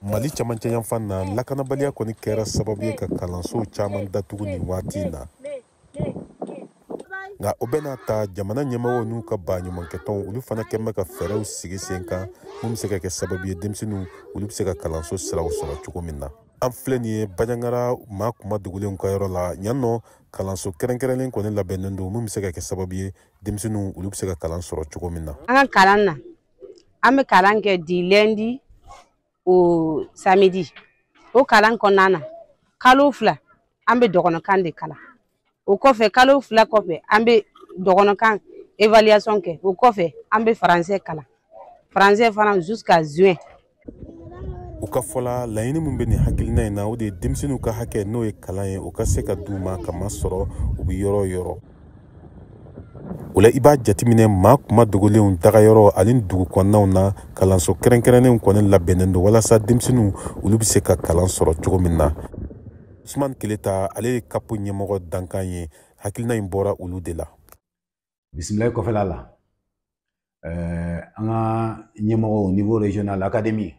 Mali camancɛ yanfan na, lakanabaliya kɔni kɛra sababu ye ka kalansow caman datugu nin waati in na. Nka o bɛɛ n'a ta, jamana ɲɛmɔgɔw n'u ka baɲumankɛtɔnw, olu fana kɛn bɛ ka fɛɛrɛw sigi sen kan mun bɛ se ka kɛ sababu ye denmisɛnninw olu bɛ se ka kalanso siraw sɔrɔ cogo min na. An filɛ nin ye Bandiagara maa kuma dogolenw ka yɔrɔ la yan nɔ, kalanso kɛrɛnkɛrɛnlen kɔni labɛnnen don mun bɛ se ka kɛ sababu ye denmisɛnninw olu bɛ se ka kalan sɔrɔ cogo min na. An ka kalan na, an bɛ kalan kɛ du lundi au samedi. O kalan kɔnɔna na, kalo 2 an bɛ dɔgɔnɔkan de kalan. O kɔfɛ, kalo 2 kɔfɛ, an bɛ dɔgɔnɔkan évaluation kɛ. O kɔfɛ, an bɛ français kalan, français fana jusqu'à juin. U ka fɔla, laɲini min bɛ nin hakilina in na, o de ye denmisɛnninw ka hakɛ, n'o ye kalan ye, o ka se ka d'u ma ka masɔrɔ u bɛ yɔrɔ o yɔrɔ. O la, i b'a jateminɛ maa kuma dogolenw dagayɔrɔ ani dugu kɔnɔnaw na, kalanso kɛrɛnkɛrɛnnenw kɔni labɛnnen don walasa denmisɛnninw olu bɛ se ka kalan sɔrɔ cogo min na. Usman Keleta, ale ye CAP ɲɛmɔgɔ dankan ye. Hakilina in bɔra olu de la. Bisimilayi kɔfɛla la, an ka ɲɛmɔgɔ au niveau régional, académie,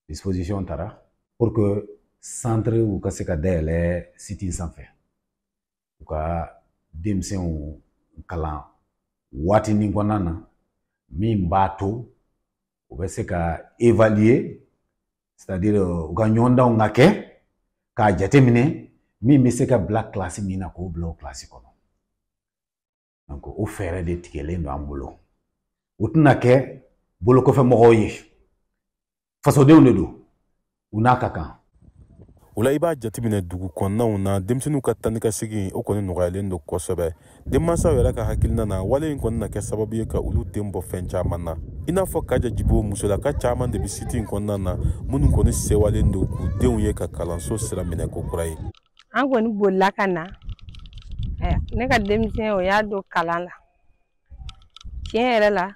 disposition tara pour que centre u ka se ka dayɛlɛ site in sanfɛ, u ka denmisɛnw kalan waatinin kɔnɔna na min b'a to u bɛ se ka évaluer, c'est-à-dire u ka ɲɔgɔndanw ka kɛ k'a jateminɛ min bɛ se ka bila kilasi min na, k'o bila o kilasi kɔnɔ. Donc o fɛɛrɛ de tigɛlen don an bolo. U tɛna kɛ bolokɔfɛ mɔgɔw ye, fasodenw de don, u n'a ka kan. O la, i b'a jateminɛ dugu kɔnɔnaw na, denmisɛnninw ka taa ni ka segin, o kɔni nɔgɔyalen don kosɛbɛ. Denmansaw yɛrɛ ka hakilina na, wale in kɔni na kɛ sababu ye ka olu den bɔ fɛn caman na. I n'a fɔ Kaja Jibo, musolaka caman de bɛ site in kɔnɔna na minnu kɔni sewalen don k'u denw ye ka kalanso sira minɛ ko kura ye. An kɔni bolila ka na. Ne ka denmisɛn, o y'a don kalan la. Tiɲɛ yɛrɛ la,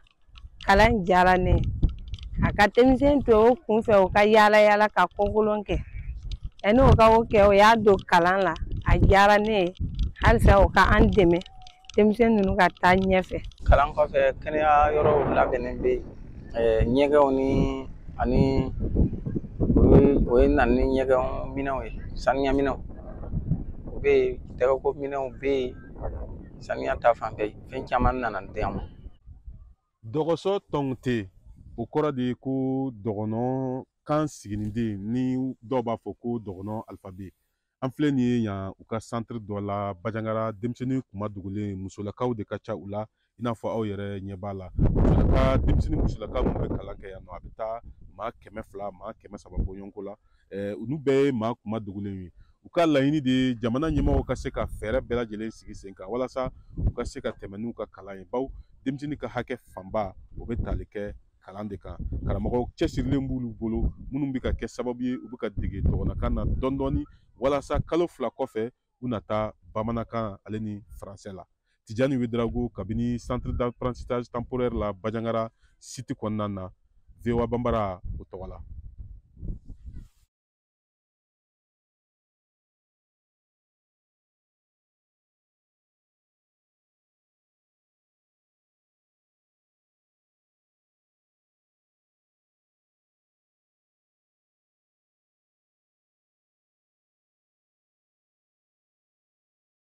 kalan diyara ne ye. A ka denmisɛn to o kunfɛ, o ka yaala yaala ka kokolon kɛ, yanni o ka o kɛ, o y'a don kalan la. A diyara ne ye. Halisa o ka an dɛmɛ, denmisɛn ninnu ka taa ɲɛfɛ. Kalan kɔfɛ, kɛnɛya yɔrɔw labɛnnen bɛ yen, ɲɛgɛnw ni ani o ye na ni ɲɛgɛn minɛnw ye, saniya minɛnw o bɛ yen, tɛgɛko minɛnw bɛ yen. Saniya ta fanfɛ, fɛn caman nana di an ma. Dɔgɔsɔ tɔnte, o kɔrɔ de ye ko dɔgɔnɔ kan siginiden, ni dɔw b'a fɔ ko dɔgɔnɔ alphabet. An filɛ nin ye yan u ka centre dɔ la Bandiagara, denmisɛnnin kuma dogolen, musolakaw de ka ca u la. I n'a fɔ aw yɛrɛ ɲɛ b'a la, musolaka, denmisɛnnin musolaka minnu bɛ kalan kɛ yan nɔ, a bɛ taa maa 200, maa 300 bɔɲɔgɔnko la. Olu bɛɛ ye maa kuma dogolenw ye. U ka laɲini de ye jamana ɲɛmɔgɔw ka se ka fɛɛrɛ bɛɛ lajɛlen sigi sen kan walasa u ka se ka tɛmɛ n'u ka kalan ye, bawo denmisɛnnin ka hakɛ fanba, o bɛ tali kɛ kalan de kan. Karamɔgɔ cɛsirilen b'olu bolo minnu bɛ ka kɛ sababu ye u bɛ ka dege dɔgɔnɔkan na dɔɔni dɔɔni, walasa kalo 2 kɔfɛ u na taa bamanankan ale ni faransɛ la. Tijani Ouédraogo, kabini centre d'apprentissage temporaire la Bandiagara site kɔnɔna na, VOA Bambara o tɔgɔ la.